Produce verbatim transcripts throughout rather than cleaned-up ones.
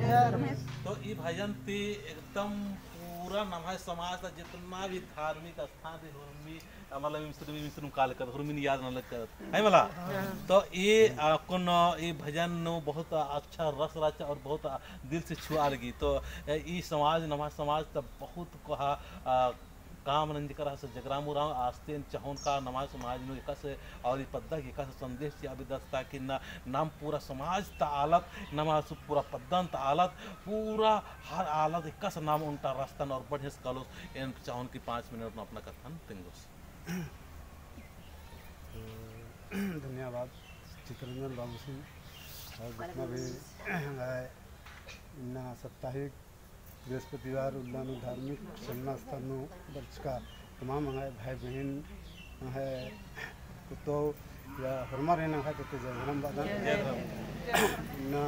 तो ई भजन ती एकदम पूरा नम्है समाज ता जितना भी धार्मिक स्थान रई, हुरमी, मतलब, इमसुर, इमसुर काल कर, हुरमी याद नना लगदत। है मला? हाँ। तो ई, आ, कुन, ई भजन नू बहुत अच्छा रस रहचा और बहुत, आ, दिल से छुआ लगी। तो, ए, ई समाज, नम्है समाज ता बहुत कोहा, आ, काम नंजका रहचा जगराम उराँव, आस्ते एन चाहोन का नम्है समाज नू एकासे और ई पद्दा गे एकासे संदेश चिआ बेद्दस ताकि ना, नाम पूरा समाज ता आलत, नम्है सु पूरा पद्दन ता आलत, पूरा हर आलत एकासे नाम ओन्टा रअदन और बढ़िया से कालोस। एन चाहोन कि पाँच मिनट नू अपना कत्थन तेंगोस। तो धन्यवाद चितरंजन बाबू सिंह और जितना भी, अ, इन्ना साप्ताहिक बृहस्पतिवार उल्ला नू धार्मिक सरना स्थान नू बरचका तमाम एंग्है भाई बहिन, एंग्है कुतो या होरमारिन एंग्है तेते जय धरम बअदन। जय धरम। इन्ना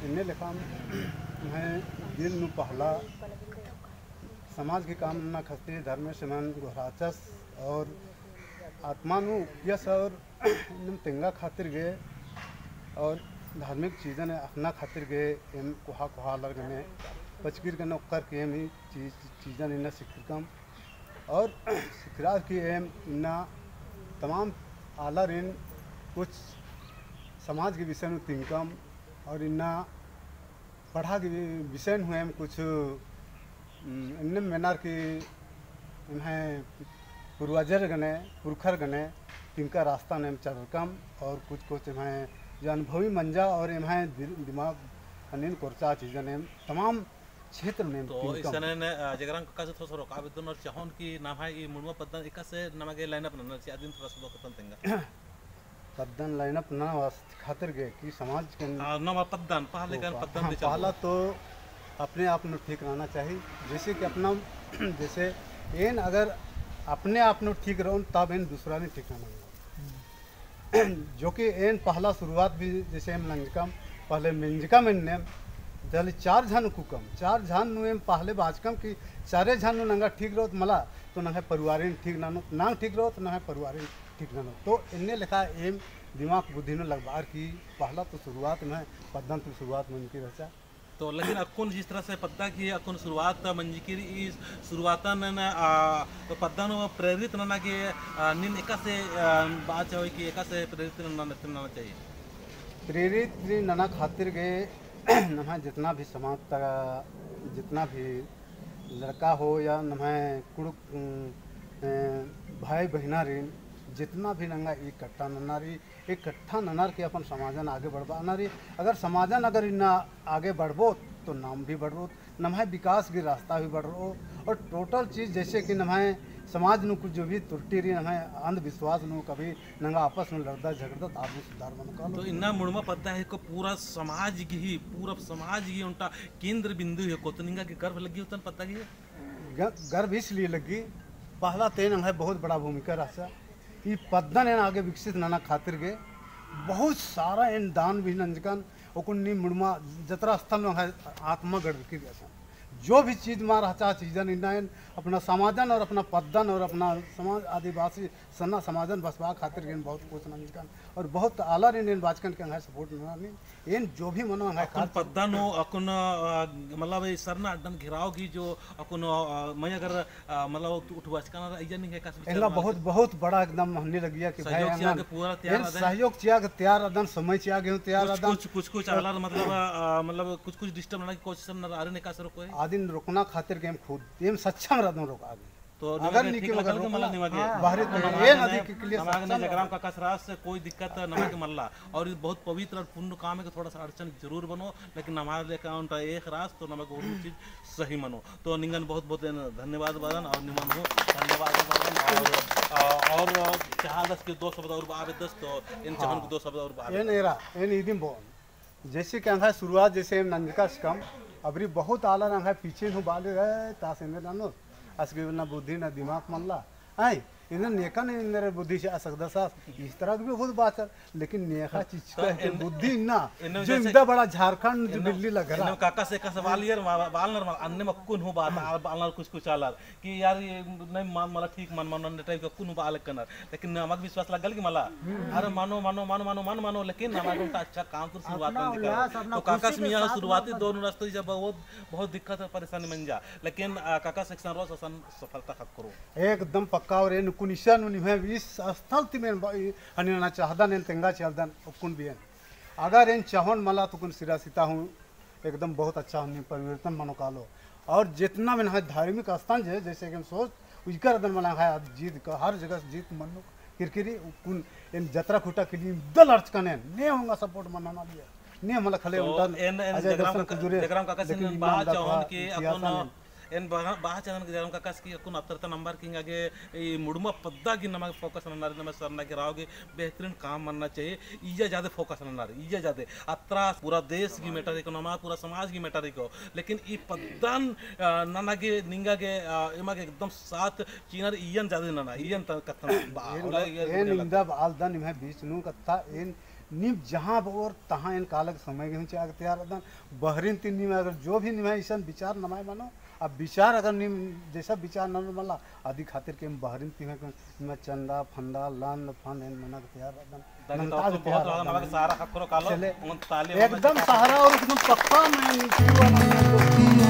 एन्ने लेखा एंग्है दिल नू पहला समाज की काम नना खस्ती धर्मेस एमन गोहराचस और आत्मा नू उपियस और इन्नम तेंगा खातिर गे और धार्मिक चीजन अख़ना खातिर गे एम कोहा कोहा आलर गने पचकिर गने ओक्कर के एम ई चीज, चीजन इन्ना सिखरकम और सिखरा की एम इन्ना तमाम आलर इन कुछ समाज के विषय नू तिंकम और इन्ना पड़हा के वि-, विषय नू एम कुछ, उम, एन्ने मेनर की एम्है पूर्वजर गने, पुरखर गने, तिंका रास्ता नू एम चलरकम और कुछ कुछ एम्है जो अनुभवी मंजा और एम्है दि-, दिमाग हनिन कोरचा चीजन एम तमाम क्षेत्र नू एम तो तिंकम। इसने ने, अ, जगराम कक्का से थोड़ा सा रोका बेद्दन और चाहोन कि नम्है ई मुड़मा पद्दन एकासे नमा गे line up नना चिआ अदिन थोड़ा सा दो कत्थन तेंगा। पद्दन line up नना वास्ते खातिर गे कि समाज के हाँ, नम्है पद्दन, पहले कन पद्दन हाँ, ती चलो। पहला तो अपने आप नू ठीक रहना चाहिए। जैसे कि अपना, जैसे एन अगर अपने आप नू ठीक रहोन, तब एन दूसरा ने ठीक रहना। जो कि एन पहला शुरुआत भी जैसे एम नंजकम, पहले मेंजकम एन्ने, जले चार झन कुकम, चार झन नू एम पहले बाचकम कि चारे झन नू नंगा ठीक रहोत मला, तो नंगा परिवारिन ठीक ननोत, नांग ठीक रहोत, नंगा परिवारिन ठीक ननोत। तो एन्ने लेखा एम दिमाग बुद्धि नू लगबार की पहला तो शुरुआत में पद्दन तो शुरुआत मंजकी रहचा। तो लेकिन अक्कुन जिस तरह से पद्दा की अक्कुन शुरुआत मंजकी रई, इस शुरुआतन न, आ, तो पद्दन प्रेरित नना गे, आ, नीन एकासे, आ, बात होई कि एकासे प्रेरित नना, नना चाहिए। प्रेरित नना खातिर गे नम्है जितना भी समाज ता, जितना भी लड़का हो या नम्है कुँड़ुख़, उम, ए, भाई बहिनारिन जितना भी नंगा इकट्ठा नन्ना रई, इकट्ठा ननर के अपन समाजन आगे बढ़बअना रई। अगर समाजन अगर इन्ना आगे बढ़बोत तो नाम भी बढ़बोत, नम्है विकास की रास्ता भी बढ़रओ। और total चीज जैसे कि नम्है समाज नू कुछ जो भी त्रुटि रई, नम्है अंधविश्वास नू कभी नंगा आपस नू लड़दत झगड़दत आदमी सुधार मनो कालो। तो इन्ना मुड़मा पद्दा हेको पूरा समाज गही, पूरा समाज गही ओन्टा केंद्र बिंदु हेको, तो निंगा गे गर्व लग्गी होतन पद्दा गही? ग-, गर्व इसलिए लग्गी, पहला ते एन एंग्है बहुत बड़ा भूमिका रहचा। ई पद्दन एन आगे विकसित नना खातिर गे बहुत सारा एन दान भी नंजकन, ओकुन नी मुड़मा जतरा स्थल नू एंग्है आत्मा गड़बकी रहचा। जो भी चीज मा रहचा चीजन इन्ना एन अपना समाजन और अपना पद्दन और अपना समाज आदिवासी सरना समाजन बसबआ खातिर गे एन बहुत कोशिश नंजकन और बहुत आलारिन एन बाचकन के एंग्है support नना नीन। एन जो भी मनो एंग्है अक्कुन खास पद्दा नू अक्कुन, अ, मतलब ई सरना अड्डन घेराव की जो अक्कुन, अ, मैं अगर, अ, मतलब उठ-, उठवाचकन अइय्या निंग्है एकासे विचार एंगा मनो बहुत, बहुत बड़ा एकदम हन्नी लगिया कि भाई सहयोग चिआ गे पूरा तैयार एन रहदन। सहयोग चिआ गे तैयार रहदन, समय चिआ गे हूँ तैयार रहदन। कुछ, कुछ, कुछ आलर मतलब, अ, मतलब कुछ, कुछ disturb नना की कोशिश नना आरिन एकासे रोकोय। आदिन रोकना खातिर गे एम खुद, एम सक्षम रहदन रोकआ गे। तो अगर निकल गल के मला निमा गे। बाहरी तो ये नदी के लिए नमा गे सक्षम जगराम काकास रअस से कोई दिक्कत नमा गे मल्ला। और ई बहुत पवित्र और पुण्य काम हेके, थोड़ा सा अड़चन जरूर बनो, लेकिन नमा गे लेखा ओन्टा एक रअस तो नमा गे ओरु चीज सही मनो। तो निंगन बहुत बहुत एन धन्यवाद बअदन और निमन हूँ धन्यवाद बअदन और, और चाहदस के दो शब्द और बआ बेद्दस तो एन चाहन के दो शब्द और बआ एन बेद्दस। एरा, एन इदिम बओन। जैसे कि एंग्है शुरुआत जैसे एम नंजकासकम, अबरी बहुत आलर एंग्है पीछे हूँ बाले रहे, तास एन्ने ननोत, असगे ना बुद्धि ना दिमाग मल्ला, हैं? इन्ना नेका ने इन्ना रे बुद्धि से आ सकदा सा, इस तरह की भी बहुत बात है, लेकिन नेका चीज का तो के एन-, बुद्धि ना, एन्ने जो जैसे इतना बड़ा झारखंड जो एन्ने, बिल्ली लग रहा। एन्ने काका से, काका से बाल यार, मा-, बाल नर मा-, अन्ने मक्कुन हूँ बात, आ, बाल नर कुछ, कुछ आलर, कि यार ये नहीं मा-, मला ठीक मन, मन, अन्ने टाइप का कुन बाल कनर, लेकिन नमक विश्वास लगल कि मला, अरे मानो, मानो, मानो, मानो, मानो, मानो, लेकिन नमक उनका अच्छा काम कर शुरुआत अपना नहीं दिखा। उल्लास, अपना तो काका खुशी से के मियाँ साथ शुरुआती मतलब दौर में रास्ते जब बहुत, बहुत दिक्कत और परेशानी मंजा, लेकिन, आ, काका से एक साथ रोज असन सफलता खक्खरो। एकदम पक्का। और एन कुन इसन उन है इस स्थल ती में ब-, ई हनी ना चाहदन, एन तेंगा चाहदन, उकुन भी एन। अगर एन चाहोन मला तो कुन सिरा सीता हूँ, एकदम बहुत अच्छा हनी परिवर्तन मनो कालो। और जितना में है धार्मिक स्थान जे, जैसे कि हम सोच, उजकर अदन मला है, अब जीत का हर जगह जीत मनो किरकिरी, उकुन एन जतरा खुटा के लिए दल अर्च कनेन, ने होंगा support मना ना लिए, ने मला खले तो उनका एन, एन अजय जगराम दर्शन काका, कुजूरे, जगराम काका से लेकिन एन इन्ना बआ अंदर चाहोन था कि इतिहास अपन में। एन बहा, बहा चाहन के जगराम काका से कि अक्कुन अतरता नंबर किंग आगे ई मुड़मा पद्दा की नमा focus नन्ना रई, नमा सरना की राव की बेहतरीन काम मन्ना चाहिए। इया जादे focus नन्ना रई, इया जादे। अतरा पूरा देश की matter को, नमा पूरा समाज की matter को, लेकिन ई पद्दन, अ, नना के निंगा के, अ, एमा के एकदम साथ चिअनर इयन जादे नना, इयन त कत्थन बा, एन होला ग-, इयन एन बुझे लगता। इंदा बाल दन इम्है बीच नू कत्था एन नीम जहाँ बओर तहाँ एन कालक समय गे हूँ चिआ गे तैयार रअदन। बहरिन ती नीम अगर जो भी निम्है इसन विचार नम्है मनो, अब विचार अगर नीम जैसा विचार ननोर मला, अदी खातिर के एम बहरिन ती हूँ निम्है चंदा फंदा लंद फंद एन नना गे तैयार रअदन। दादी नन्ता तो गे तैयार बहुत रअदन। नमक सहारा खक्खरो कालो, चले। उन ताली एकदम बजाते सहारा और एकदम पक्का मैं शुरू वाला